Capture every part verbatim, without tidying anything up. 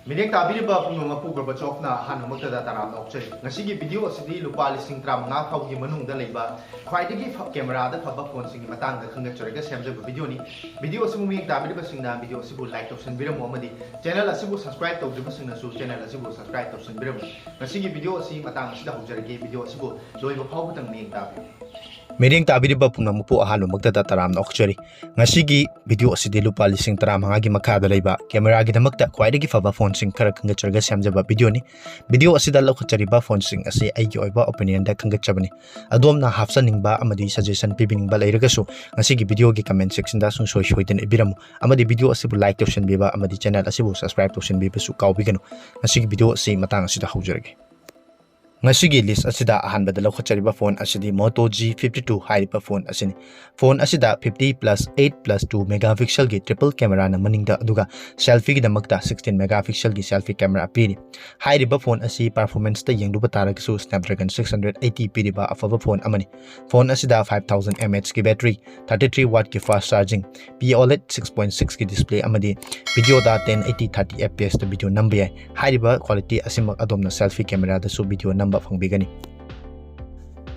ꯃꯤꯠꯌꯦꯡ ꯇꯥꯕꯤꯔꯤꯕ ꯄꯨꯝꯅꯃꯛꯄꯨ ꯒꯣꯔꯕꯥꯆꯣꯚꯅ ꯑꯍꯥꯟꯕꯃꯛꯇꯗ ꯇꯔꯥꯝꯅ ꯑꯣꯛꯆꯔꯤ꯫ ꯉꯁꯤꯒꯤ ꯚꯤꯗꯤꯑꯣ ꯑꯁꯤꯗꯤ ꯂꯨꯄꯥ ꯂꯤꯁꯤꯡ ꯇꯔꯥꯃꯉꯥ ꯐꯥꯎꯒꯤ ꯃꯅꯨꯡꯗ ꯂꯩꯕ ꯈ꯭ꯋꯥꯏꯗꯒꯤ ꯐ-, ꯀꯦꯃꯦꯔꯥꯗ ꯐꯕ ꯐꯣꯟꯁꯤꯡꯒꯤ ꯃꯇꯥꯡꯗ ꯈꯪꯒꯠꯆꯔꯒ ꯁꯦꯝꯖꯕ ꯚꯤꯗꯤꯑꯣꯅꯤ꯫ ꯚꯤꯗꯤꯑꯣ ꯑꯁꯤꯕꯨ ꯃꯤꯠꯌꯦꯡ ꯇꯥꯕꯤꯔꯤꯕꯁꯤꯡꯅ ꯚꯤꯗꯤꯑꯣ ꯑꯁꯤꯕꯨ ꯂꯥꯏꯛ ꯇꯧꯁꯟꯕꯤꯔꯝꯃꯨ ꯑꯃꯗꯤ ꯆꯦꯅꯦꯜ ꯑꯁꯤꯕꯨ ꯁꯕꯁꯀ꯭ꯔꯥꯏꯕ ꯇꯧꯗ꯭ꯔꯤꯕꯁꯤꯡꯅꯁꯨ ꯆꯦꯅꯦꯜ ꯑꯁꯤꯕꯨ ꯁꯕꯁꯀ꯭ꯔꯥꯏꯕ ꯇꯧꯁꯟꯕꯤꯔꯝꯃꯨ꯫ ꯉꯁꯤꯒꯤ ꯚꯤꯗꯤꯑꯣ ꯑꯁꯤ ꯃꯇꯥꯡ ꯑꯁꯤꯗ ꯍꯧꯖꯔꯒꯦ꯫ ꯚꯤꯗꯤꯑꯣ ꯑꯁꯤꯕꯨ ꯂꯣꯏꯕ ꯐꯥꯎꯕꯗꯪ ꯃꯤꯠꯌꯦꯡ ꯇꯥꯕꯤꯌꯨ꯫ ꯃꯤꯠꯌꯦꯡ ꯇꯥꯕꯤꯔꯤꯕ ꯄꯨꯝꯅꯃꯛꯄꯨ ꯑꯍꯥꯟꯕꯃꯛꯇꯗ ꯇꯔꯥꯝꯅ ꯑꯣꯛꯆꯔꯤ꯫ ꯉꯁꯤꯒꯤ ꯚꯤꯗꯤꯑꯣ ꯑꯁꯤꯗꯤ ꯂꯨꯄꯥ ꯂꯤꯁꯤꯡ ꯇꯔꯥꯃꯉꯥꯒꯤ ꯃꯈꯥꯗ ꯂꯩꯕ ꯀꯦꯃꯦꯔꯥꯒꯤꯗꯃꯛꯇ ꯈ꯭ꯋꯥꯏꯗꯒꯤ ꯐꯕ ꯐꯣꯟꯁꯤꯡ ꯈꯔ ꯈꯪꯒꯠꯆꯔꯒ ꯁꯦꯝꯖꯕ ꯚꯤꯗꯤꯑꯣꯅꯤ꯫ ꯚꯤꯗꯤꯑꯣ ꯑꯁꯤꯗ ꯂꯧꯈꯠꯆꯔꯤꯕ ꯐꯣꯟꯁꯤꯡ ꯑꯁꯤ ꯑꯩꯒꯤ ꯑꯣꯏꯕ ꯑꯣꯄꯤꯅꯤꯌꯟꯗ ꯈꯪꯒꯠꯆꯕꯅꯤ꯫ ꯑꯗꯣꯝꯅ ꯍꯥꯞꯆꯅꯤꯡꯕ ꯑꯃꯗꯤ ꯁꯖꯦꯁꯟ ꯄꯤꯕꯤꯅꯤꯡꯕ ꯂꯩꯔꯒꯁꯨ ꯉꯁꯤꯒꯤ ꯚꯤꯗꯤꯑꯣꯒꯤ ꯀꯃꯦꯟ ꯁꯦꯛꯁꯟꯗ ꯁꯨꯡꯁꯣꯏ ꯁꯣꯏꯗꯅ ꯏꯕꯤꯔꯝꯃꯨ꯫ ꯑꯃꯗꯤ ꯚꯤꯗꯤꯑꯣ ꯑꯁꯤꯕꯨ ꯂꯥꯏꯛ ꯇꯧꯁꯟꯕꯤꯕ ꯑꯃꯗꯤ ꯆꯦꯅꯦꯜ ꯑꯁꯤꯕꯨ ꯁꯕꯁꯀ꯭ꯔꯥꯏꯕ ꯇꯧꯁꯟꯕꯤꯕꯁꯨ ꯀꯥꯎꯕꯤꯒꯅꯨ꯫ ꯉꯁꯤꯒꯤ ꯚꯤꯗꯤꯑꯣ ꯑꯁꯤ ꯃꯇꯥꯡ ꯑꯁꯤꯗ ꯍꯧꯖꯔꯒꯦ꯫ ꯉꯁꯤꯒꯤ ꯂꯤꯁ ꯑꯁꯤꯗ ꯑꯍꯥꯟꯕꯗ ꯂꯧꯈꯠꯆꯔꯤꯕ ꯐꯣꯟ ꯑꯁꯤꯗꯤ Moto G fifty two ꯍꯥꯏꯔꯤꯕ ꯐꯣꯟ ꯑꯁꯤꯅꯤ꯫ ꯐꯣꯟ ꯑꯁꯤꯗ fifty plus eight plus two megapixelꯒꯤ triple cameraꯅ ꯃꯅꯤꯡꯗ, ꯑꯗꯨꯒ selfieꯒꯤꯗꯃꯛꯇ sixteen megapixelꯒꯤ selfie camera ꯄꯤꯔꯤ꯫ ꯍꯥꯏꯔꯤꯕ ꯐꯣꯟ ꯑꯁꯤ performanceꯇ ꯌꯦꯡꯂꯨꯕ ꯇꯥꯔꯒꯁꯨ Snapdragon six hundred eighty ꯄꯤꯔꯤꯕ ꯑꯐꯕ ꯐꯣꯟ ꯑꯃꯅꯤ꯫ ꯐꯣꯟ ꯑꯁꯤꯗ five thousand mAhꯀꯤ battery, thirty-three wattꯀꯤ fast charging, P OLED six point sixꯀꯤ display ꯑꯃꯗꯤ videoꯗ ten eighty thirty FPSꯇ video ꯅꯝꯕ ꯌꯥꯏ꯫ ꯍꯥꯏꯔꯤꯕ quality ꯑꯁꯤꯃꯛ ꯑꯗꯣꯝꯅ selfie cameraꯗꯁꯨ video ꯅꯝꯕ ꯐꯪꯕꯤꯒꯅꯤ꯫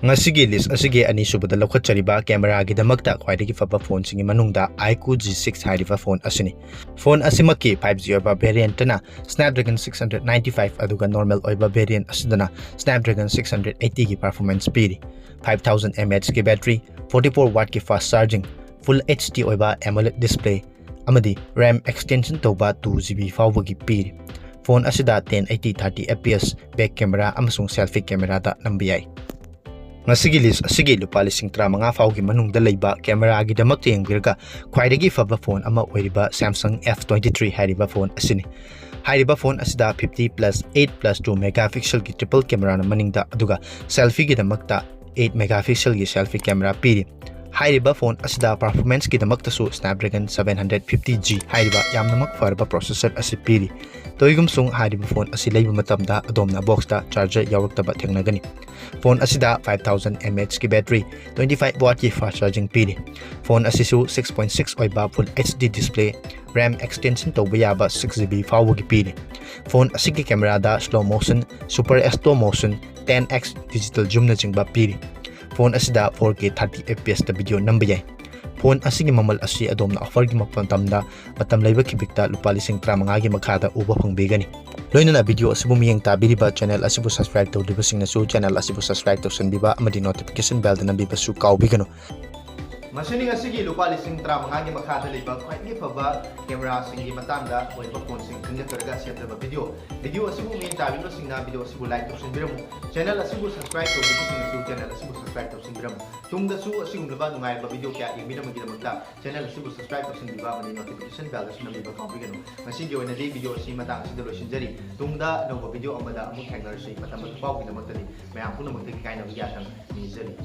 ꯉꯁꯤꯒꯤ ꯂꯤꯁ ꯑꯁꯤꯒꯤ ꯑꯅꯤꯁꯨꯕꯗ ꯂꯧꯈꯠꯆꯔꯤꯕ ꯀꯦꯃꯦꯔꯥꯒꯤꯗꯃꯛꯇ ꯈ꯭ꯋꯥꯏꯗꯒꯤ ꯐꯕ ꯐꯣꯟꯁꯤꯡꯒꯤ ꯃꯅꯨꯡꯗ iQOO G six ꯍꯥꯏꯔꯤꯕ ꯐꯣꯟ ꯑꯁꯤꯅꯤ꯫ ꯐꯣꯟ ꯑꯁꯤꯃꯛꯀꯤ five G ꯑꯣꯏꯕ variantꯅ Snapdragon six hundred ninety five, ꯑꯗꯨꯒ normal ꯑꯣꯏꯕ variant ꯑꯁꯤꯗꯅ Snapdragon six hundred eightyꯒꯤ performance ꯄꯤꯔꯤ꯫ Five thousand mAhꯀꯤ battery, forty-four wattꯀꯤ fast charging, Full HD ꯑꯣꯏꯕ AMOLED display ꯑꯃꯗꯤ RAM extension ꯇꯧꯕ two GB ꯐꯥꯎꯕꯒꯤ ꯄꯤꯔꯤ꯫ ꯐꯣꯟ ꯑꯁꯤꯗ ten eighty thirty FPS back camera ꯑꯃꯁꯨꯡ selfie cameraꯗ ꯅꯝꯕ ꯌꯥꯏ꯫ ꯉꯁꯤꯒꯤ ꯂꯤꯁ ꯑꯁꯤꯒꯤ ꯂꯨꯄꯥ ꯂꯤꯁꯤꯡ ꯇꯔꯥꯃꯉꯥ ꯐꯥꯎꯒꯤ ꯃꯅꯨꯡꯗ ꯂꯩꯕ ꯀꯦꯃꯦꯔꯥꯒꯤꯗꯃꯛꯇ ꯌꯦꯡꯕꯤꯔꯒ ꯈ꯭ꯋꯥꯏꯗꯒꯤ ꯐꯕ ꯐꯣꯟ ꯑꯃ ꯑꯣꯏꯔꯤꯕ Samsung F twenty three ꯍꯥꯏꯔꯤꯕ ꯐꯣꯟ ꯑꯁꯤꯅꯤ꯫ ꯍꯥꯏꯔꯤꯕ ꯐꯣꯟ ꯑꯁꯤꯗ fifty plus eight plus two megapixelꯒꯤ triple cameraꯅ ꯃꯅꯤꯡꯗ, ꯑꯗꯨꯒ selfieꯒꯤꯗꯃꯛꯇ eight megapixelꯒꯤ selfie camera ꯄꯤꯔꯤ꯫ ꯍꯥꯏꯔꯤꯕ ꯐꯣꯟ ꯑꯁꯤꯗ ꯄꯔꯐꯣꯔꯃꯦꯟꯁꯀꯤꯗꯃꯛꯇꯁꯨ Snapdragon seven hundred fifty G ꯍꯥꯏꯔꯤꯕ ꯌꯥꯝꯅꯃꯛ ꯐꯔꯕ ꯄ꯭ꯔꯣꯁꯦꯁꯔ ꯑꯁꯤ ꯄꯤꯔꯤ꯫ ꯇꯧꯏꯒꯨꯝꯁꯨꯡ ꯍꯥꯏꯔꯤꯕ ꯐꯣꯟ ꯑꯁꯤ ꯂꯩꯕ ꯃꯇꯝꯗ ꯑꯗꯣꯝꯅ ꯕꯣꯛꯁꯇ ꯆꯥꯔꯖꯔ ꯌꯥꯎꯔꯛꯇꯕ ꯊꯦꯡꯅꯒꯅꯤ꯫ ꯐꯣꯟ ꯑꯁꯤꯗ five thousand mAh ꯀꯤ ꯕꯦꯇ꯭ꯔꯤ, twenty five watt ꯀꯤ ꯐꯥꯁ ꯆꯥꯔꯖꯤꯡ ꯄꯤꯔꯤ꯫ ꯐꯣꯟ ꯑꯁꯤꯁꯨ six point six ꯑꯣꯏꯕ Full H D display, RAM extension ꯇꯧꯕ ꯌꯥꯕ six GB ꯐꯥꯎꯕꯒꯤ ꯄꯤꯔꯤ꯫ ꯐꯣꯟ ꯑꯁꯤꯒꯤ ꯀꯦꯃꯦꯔꯥꯗ slow motion, super slow motion, ten X digital zoomꯅꯆꯤꯡꯕ ꯄꯤꯔꯤ꯫ ꯐꯣꯟ ꯑꯁꯤꯗ four K thirty F P S ꯇ ꯚꯤꯗꯤꯑꯣ ꯅꯝꯕ ꯌꯥꯏ꯫ ꯐꯣꯟ ꯑꯁꯤꯒꯤ ꯃꯃꯜ ꯑꯁꯤ ꯑꯗꯣꯝꯅ ꯑꯣꯐꯔꯒꯤ ꯃꯇꯝꯗ ꯃꯇꯝ ꯂꯩꯕ ꯈꯤꯕꯤꯛꯇ ꯂꯨꯄꯥ ꯂꯤꯁꯤꯡ ꯇꯔꯥꯃꯉꯥꯒꯤ ꯃꯈꯥꯗ ꯎꯕ ꯐꯪꯕꯤꯒꯅꯤ꯫ ꯂꯣꯏꯅꯅ ꯚꯤꯗꯤꯑꯣ ꯑꯁꯤꯕꯨ ꯃꯤꯠꯌꯦꯡ ꯇꯥꯕꯤꯔꯤꯕ ꯆꯦꯅꯦꯜ ꯑꯁꯤꯕꯨ ꯁꯕꯁꯀ꯭ꯔꯥꯏꯕ ꯇꯧꯗ꯭ꯔꯤꯕꯁꯤꯡꯅꯁꯨ ꯆꯦꯅꯦꯜ ꯑꯁꯤꯕꯨ ꯁꯕꯁꯀ꯭ꯔꯥꯏꯕ ꯇꯧꯁꯤꯟꯕꯤꯕ ꯑꯃꯗꯤ ꯅꯣꯇꯤꯐꯤꯀꯦꯁꯟ ꯕꯦꯜꯗ ꯅꯝꯕꯤꯕꯁꯨ ꯀꯥꯎꯕꯤꯒꯅꯨ꯫ ꯃꯁꯤꯅꯤ ꯉꯁꯤꯒꯤ ꯂꯨꯄꯥ ꯂꯤꯁꯤꯡ ꯇꯔꯥꯃꯉꯥꯒꯤ ꯃꯈꯥꯗ ꯂꯩꯕ ꯈ꯭ꯋꯥꯏꯗꯒꯤ ꯐꯕ ꯀꯦꯃꯦꯔꯥꯁꯤꯡꯒꯤ ꯃꯇꯥꯡꯗ ꯑꯣꯏꯕ ꯐꯣꯟꯁꯤꯡ ꯈꯟꯒꯠꯆꯔꯒ ꯁꯦꯝꯖꯕ ꯚꯤꯗꯤꯑꯣ꯫ ꯚꯤꯗꯤꯑꯣ ꯑꯁꯤꯕꯨ ꯃꯤꯠꯌꯦꯡ ꯇꯥꯕꯤꯕꯁꯤꯡꯅ ꯚꯤꯗꯤꯑꯣ ꯑꯁꯤꯕꯨ ꯂꯥꯏꯛ ꯇꯧꯁꯤꯟꯕꯤꯔꯝꯃꯨ꯫ ꯆꯦꯅꯦꯜ ꯑꯁꯤꯕꯨ ꯁꯕꯁꯀ꯭ꯔꯥꯏꯕ ꯇꯧꯗ꯭ꯔꯤꯕꯁꯤꯡꯅꯁꯨ ꯆꯦꯅꯦꯜ ꯑꯁꯤꯕꯨ ꯁꯕꯁꯀ꯭ꯔꯥꯏꯕ ꯇꯧꯁꯤꯟꯕꯤꯔꯝꯃꯨ꯫ ꯇꯨꯡꯗꯁꯨ ꯑꯁꯤꯒꯨꯝꯂꯕ ꯅꯨꯡꯉꯥꯏꯔꯕ ꯚꯤꯗꯤꯑꯣ ꯀꯌꯥ ꯌꯦꯡꯕꯤꯅꯕꯒꯤꯗꯃꯛꯇ ꯆꯦꯅꯦꯜ ꯑꯁꯤꯕꯨ ꯁꯕꯁꯀ꯭ꯔꯥꯏꯕ ꯇꯧꯁꯤꯟꯕꯤꯕ ꯑꯃꯗꯤ ꯅꯣꯇꯤꯐꯤꯀꯦꯁꯟ ꯕꯦꯜꯗꯁꯨ ꯅꯝꯕꯤꯕ ꯀꯥꯎꯕꯤꯒꯅꯨ꯫ ꯉꯁꯤꯒꯤ ꯑꯣꯏꯅꯗꯤ ꯚꯤꯗꯤꯑꯣ ꯑꯁꯤ ꯃꯇꯥꯡ ꯑꯁꯤꯗ ꯂꯣꯏꯁꯤꯟꯖꯔꯤ꯫ ꯇꯨꯡꯗ ꯑꯅꯧꯕ ꯚꯤꯗꯤꯑꯣ ꯑꯃꯗ ꯑꯃꯨꯛ ꯊꯦꯡꯅꯔꯁꯤ꯫ ꯃꯇꯝ ꯑꯗꯨ ꯐꯥꯎꯕꯒꯤꯗꯃꯛꯇꯗꯤ ꯃꯌꯥꯝ ꯄꯨꯝꯅꯃꯛꯇꯒꯤ ꯀꯥꯏꯅꯕꯒꯤ ꯌꯥꯊꯪ ꯅꯤꯖꯔꯤ꯫